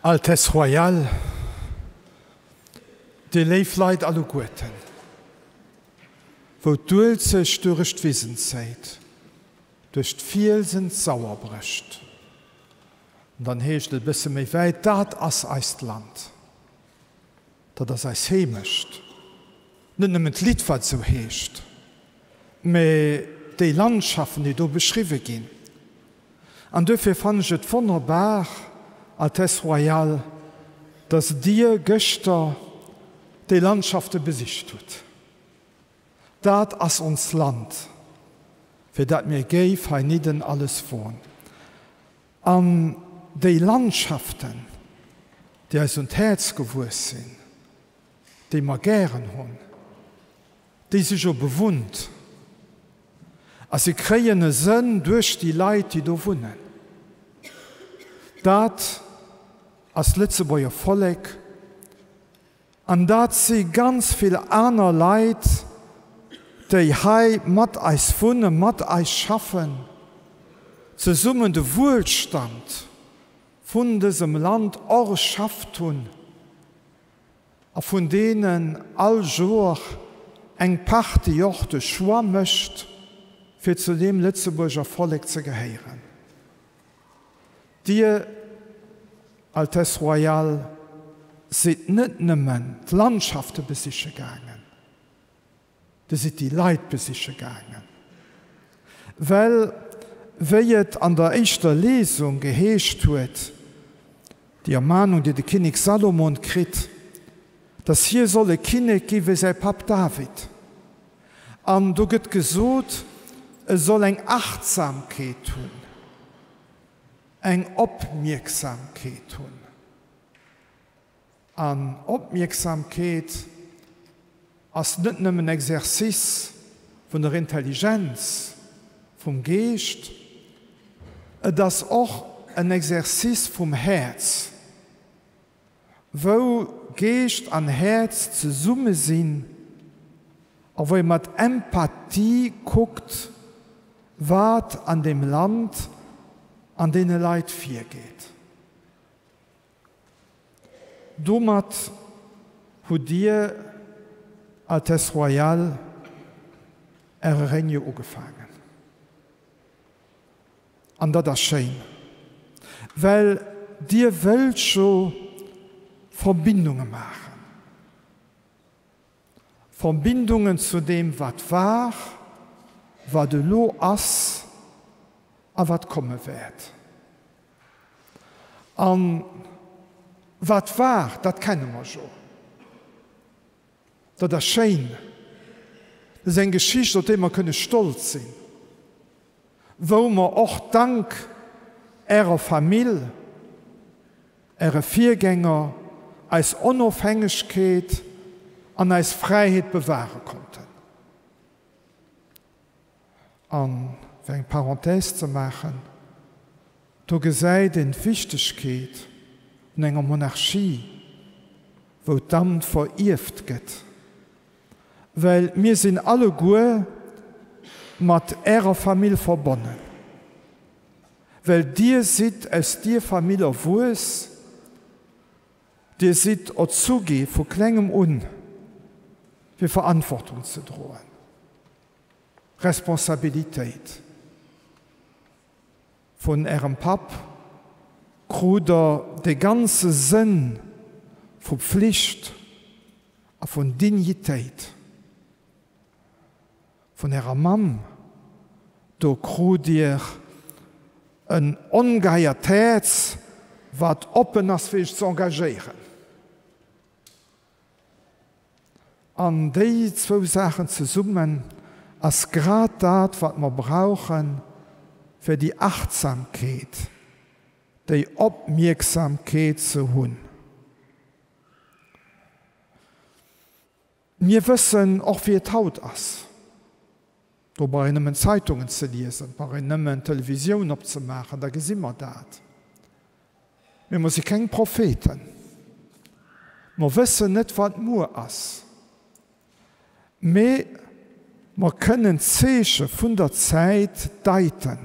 Altesse Royale, Dir léif Leit alleguerten, wou d'Uelzecht durech d'Wisen zéit, duerch d'Fielsen d'Sauer brécht. An dann heescht et e bësse méi wäit, Dat ass eist Land, dat ass eis Heemecht. Net nëmmen d'Lidd, wat esou heescht, mä déi Landschaften, déi do beschriwwe ginn. An duerfir fannen ech et wonnerbar, Altesse Royale, dass Dir gëschter déi Landschafte besicht hutt. Dat ass ons Land, fir dat mir géif heinidden alles won. An déi Landschaften, déi eis un d'Häerz gewuess sinn, déi mer gären hunn, déi si jo bewunnt a se kréien e Sënn duerch déi Leit, déi do wunnen. Dat ass d'Lëtzebuerger Vollek an dat si ganz vill aner Leit, déi hei mat eis wunnen, mat eis schaffen, zesummen de Wuelstand vun dësem Land erschafft hunn. A vun deenen all Joer eng Partie och de Choix mécht, fir zu deem Lëtzebuerger Vollek ze gehéieren. Dir, Altesse Royale, sidd net nëmmen d'Landschafte besiche gaangen, Dir sidd déi Leit besiche gaangen, well, wéi et an der éischter Lesung geheescht huet, déi Ermanung, déi de Kinnek Salomon kritt, dass hie soll e Kinnek gi wéi säi Papp David. An do gëtt gesot, e soll eng Achtsamkeet hunn, eng Opmierksamkeet hunn. An Opmierksamkeet ass net nëmmen Exercice vun der Intelligenz, vum Geescht, et ass och en Exercice vum Häerz, wou Geescht an Häerz zesumme sinn a wou ee mat Empathie kuckt, wat an deem Land, an deene Leit virgeet. Domat hutt Dir, Altesse Royale, Äre Règne ugefaangen. An dat ass schéin, well Dir wëllt jo Verbindunge maachen. Verbindungen zu deem, wat war, wat elo ass a wat komme wäert. A wat war, dat kenne mer jo. Dat ass schéin. Dat ass eng Geschicht, op déi mer kënne stolz sinn, wou mer och dank Ärer Famill, Äre Virgänger eis Onofhängegkeet an eis Fräiheet bewahre konnten. An, fir eng Parenthèse ze maachen, do gesäit een d'Wichtegkeet vun enger Monarchie, wou d'Amt verierft gëtt, well mir sinn alleguer mat Ärer Famill verbonnen, well Dir sidd aus dier Famill erwuess, Dir sidd erzu gi vu klengem un, fir Verantwortung ze droen. Responsabilitéit. Vun Ärem Papp krut Der de ganze Sënn vu Pflicht a vun Dignitéit. Vun Ärer Mamm, do krut Dir en ongeheiert Häerz, wat oppen ass fir Iech ze engagéieren. An déi zwou Saachen zesummen ass grad dat, wat mer brauchen, fir déi Achtsamkeet, déi Opmierksamkeet ze hunn. Mir wëssen och, wéi et haut ass. Do brauch een nëmmen d'Zeitungen ze liesen, brauch een nëmmen d'Televisioun opzemaachen, da gesi mer dat. Mee mer si keng Propheten. Mer wëssen net, wat muer ass. Mee mer kënnen d'Zeeche vun der Zäit deiten.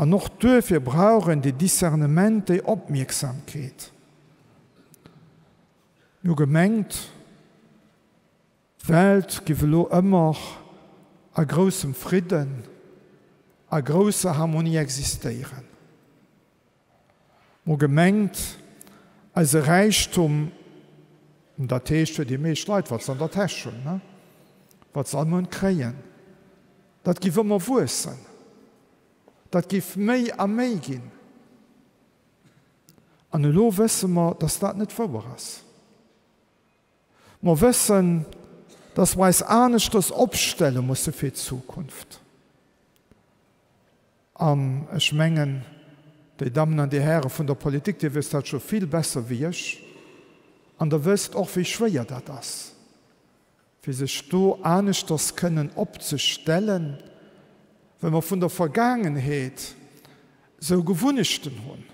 An och duerfir brauch een dee Discernement, déi Opmierksamkeet. Mir hu gemengt, d'Welt giff elo ëmmer a groussem Fridden, a grousser Harmonie existéieren. Mer hu gemengt, eise Räichtum, dat heescht fir déi meescht Leit, wat se an der Täsch hunn, wat se all Mount kréien, dat giff ëmmer wuessen, dat giff méi a méi ginn. An elo wësse mer, dass dat net wouer ass. Mer wëssen, dass mer eis aneschters opstelle musse fir d'Zukunft. An ech mengen, déi Dammen an déi Häre vun der Politik, Dir wësst dat scho vill besser wéi ech, an Der wësst och, wéi schwéier dat ass, fir sech do aneschters kënnen opzestellen, well mer vun der Vergaangenheet esou Gewunnechten hunn.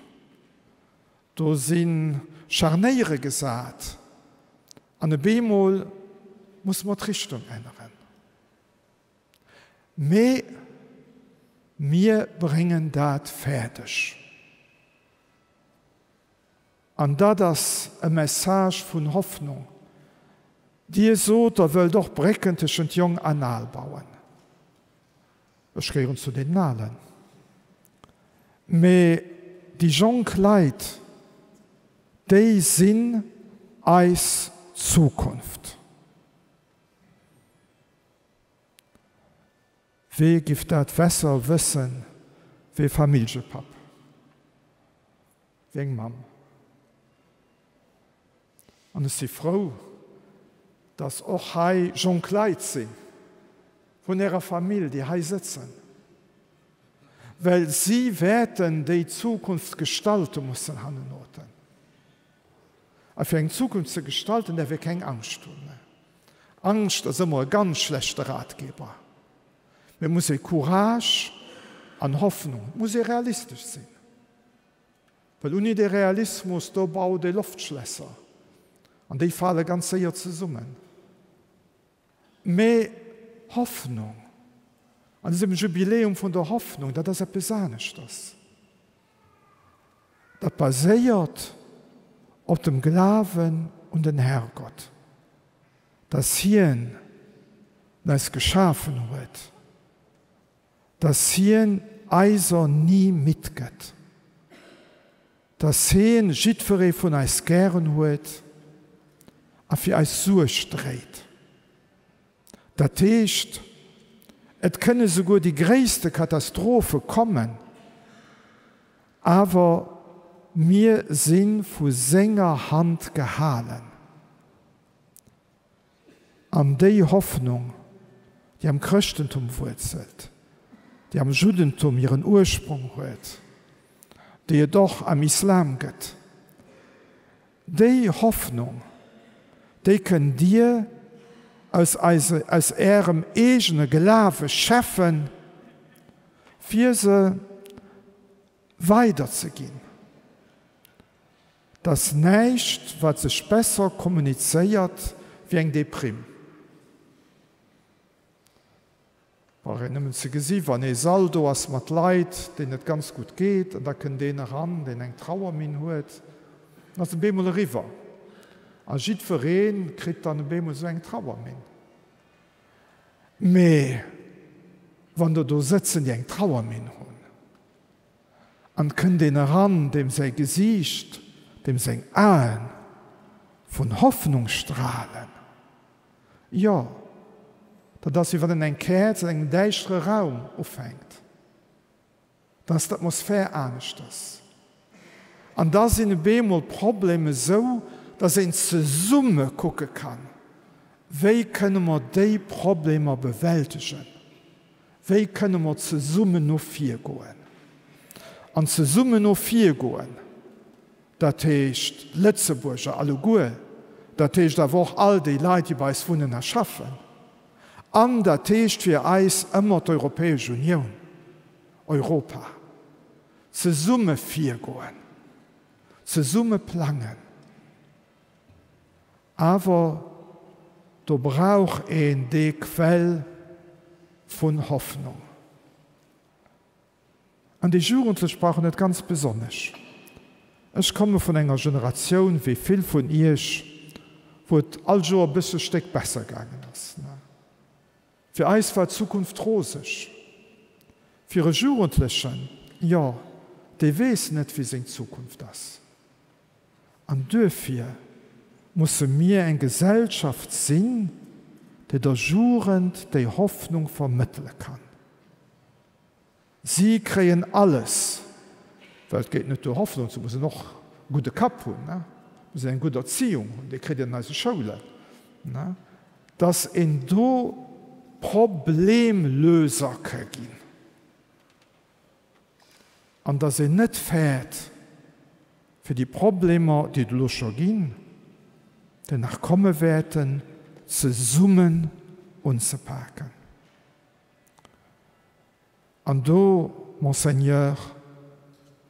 Do si Scharnéiere gesat an e bemol musse mer d'Richtung änneren. Mee mir bréngen dat fäerdeg. An dat ass e Message vun Hoffnung. Dir sot, Der wëllt och Brécken tëschent Jong an Al bauen. Ech gehéieren zu deenen Alen. Mee déi jonk Leit, déi sinn eis Zukunft. Wee giff dat besser wëssen wéi e Familljepapp, wéi eng Mamm? An ech si frou, dass och hei jonk Leit si vun Ärer Famill, déi hei sëtzen, well si wäerten déi Zukunft gestalte mussen hannenoten. A fir eng Zukunft ze gestalten, däerf ee keng Angscht hunn. Angscht ass ëmmer e ganz schlechte Ratgeber. Mee et muss ee Courage an Hoffnung, et muss ee realistesch sinn. Well unni dee Realismus, do baut ee Loftschlässer an déi fale ganz séier zesummen. Mee Hoffnung, an dësem Jubiläum vun der Hoffnung, dat ass eppes aneschters. Dat baséiert op dem Glawen un den Herrgott, dass hien eis geschafen huet, dass hien eiser ni midd gëtt, dass hien jiddweree vun eis gären huet a fir eis Suerg dréit. Dat heescht, et kënne souguer déi gréisste Katastrophe kommen, awer mir si vu senger Hand gehalen. An déi Hoffnung, déi am Chrëschtentum wuerzelt, déi am Juddentum hiren Ursprong huet, déi et och am Islam gëtt, déi Hoffnung, déi kënnt Dir aus eise, aus Ärem eegene Glawe schäffen, fir se weiderzeginn. 't ass näischt, wat sech besser kommunizéiert wéi eng Deprimm. Brauch een nëmmen ze gesi wann ee Sall do ass mat Leit, deenen et ganz gutt geet, an da kënnt een eran, deen eng Trauerminn huet, dann ass et op eemol eriwwer a jiddweree kritt dann op eemol esou eng Trauerminn. Mee wann der do sëtzen, déi eng Trauerminn hunn, an et kënnt een eran, deem säi Gesiicht, deem seng Aen vun Hoffnung stralen, Jo, dat ass wéi wann een eng Käerz an engem däischtere Raum ufänkt. Dann ass d'Atmosphär aneschters. An da sinn e beemol d'Problemer esou, dass een zesumme kucke kann, Wéi kënne mer déi Problemer bewältegen? Wéi kënne mer zesummen no vir goen? An zesummen no vir goen, dat heescht d'Lëtzebuerger alleguer, dat heescht awer och all déi Leit, déi bei eis wunnen a schaffen, an dat heescht fir eis ëmmer d'Europäesch Unioun, Europa. Zesumme virgoen, zesumme plangen. Awer do brauch een dee Quell vun Hoffnung. An déi Jugendlech brauchen et ganz besonnesch. Ech komme vun enger Generatioun, wéi vill vun Iech, wou et all Joer e bësse Stéck besser gaangen ass. Fir eis war d'Zukunft roseg. Fir e Jugendlechen, jo, dee weess net, wéi seng Zukunft ass. An duerfir musse mir eng Gesellschaft sinn, déi der Jugend déi Hoffnung vermëttele kann. Si kréien alles, well et geet net duer Hoffnung ze hunn, muss een och e gudde Kapp hunn, muss een eng gutt Erziehung hunn, déi kritt een an eise Schoulen, dass een do Problemlöser ka ginn an dass een net fäert fir déi Problemer, déi et elo scho ginn, déi nach komme wäerten, zesummen unzepaken. An do, Monseigneur,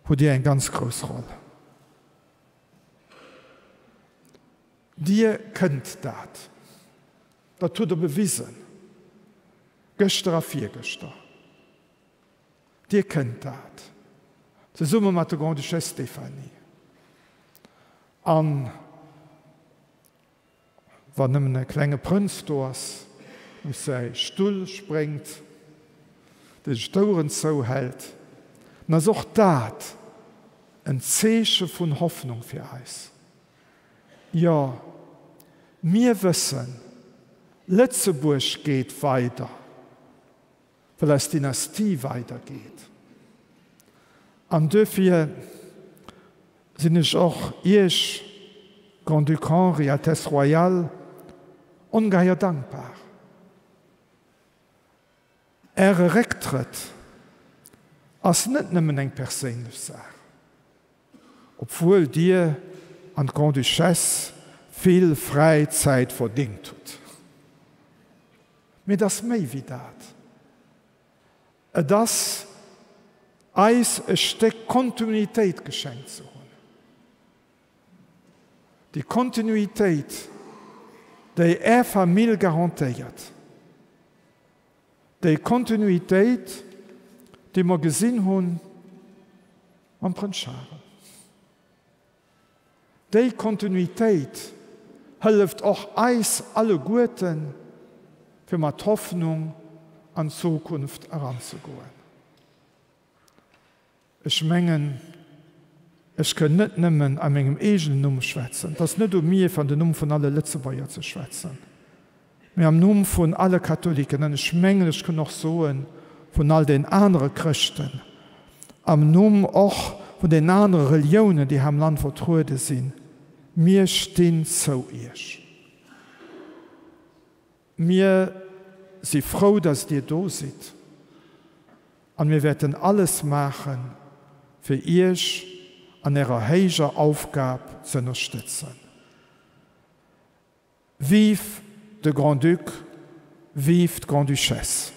hutt Dir eng ganz grouss Roll. Dir kënnt dat. Dat hutt Der bewisen, gëschter a virgëschter. Dir kënnt dat, zesumme mat der Grande-Duchesse Stéphanie. An Wann nëmmen e klenge Prënz do ass, deen op säi Stull spréngt, dee sech d'Oueren zouhält, dann ass och dat en Zeeche vun Hoffnung fir eis. Jo, mir wëssen, Lëtzebuerg geet weider. Well eis Dynastie weidergeet. An duerfir sinn ech och Iech, Grand-Duc Henri, Altesse Royale, ongeheier dankbar. Äre Récktrëtt ass net nëmmen eng perséinlech Saach, obwuel Dir an d'Grande-Duchesse vill Fräizäit verdéngt hutt. Mee et ass méi wéi dat. Et ass, eis e Stéck Kontinuitéit geschenkt ze hunn. Déi Kontinuitéit, déi Är Famill garantéiert. Déi Kontinuitéit, déi mer gesinn hu mam Prënz Charel. Déi Kontinuitéit hëlleft och eis alleguerten, fir mat Hoffnung an d'Zukunft eranzegoen. Ech mengen, ech kënn net nëmmen a mengem eegenen Numm schwätzen, et ass net u mir, fir an den Numm vun alle Lëtzebuerger ze schwätzen, mee am Numm vun alle Katholiken, an ech mengen, ech kënn och soen, vun all den anere Chrëschten, am Numm och vun den anere Reliounen, déi hei am Land vertruede sinn, Mir stinn zou Iech. Mir si frou, dass Dir do sidd, an mir wäerten alles maachen, fir Iech an Ärer héijer Aufgab ze ënnerstëtzen. Vive de Grand-Duc, vive d'Grande-Duchesse!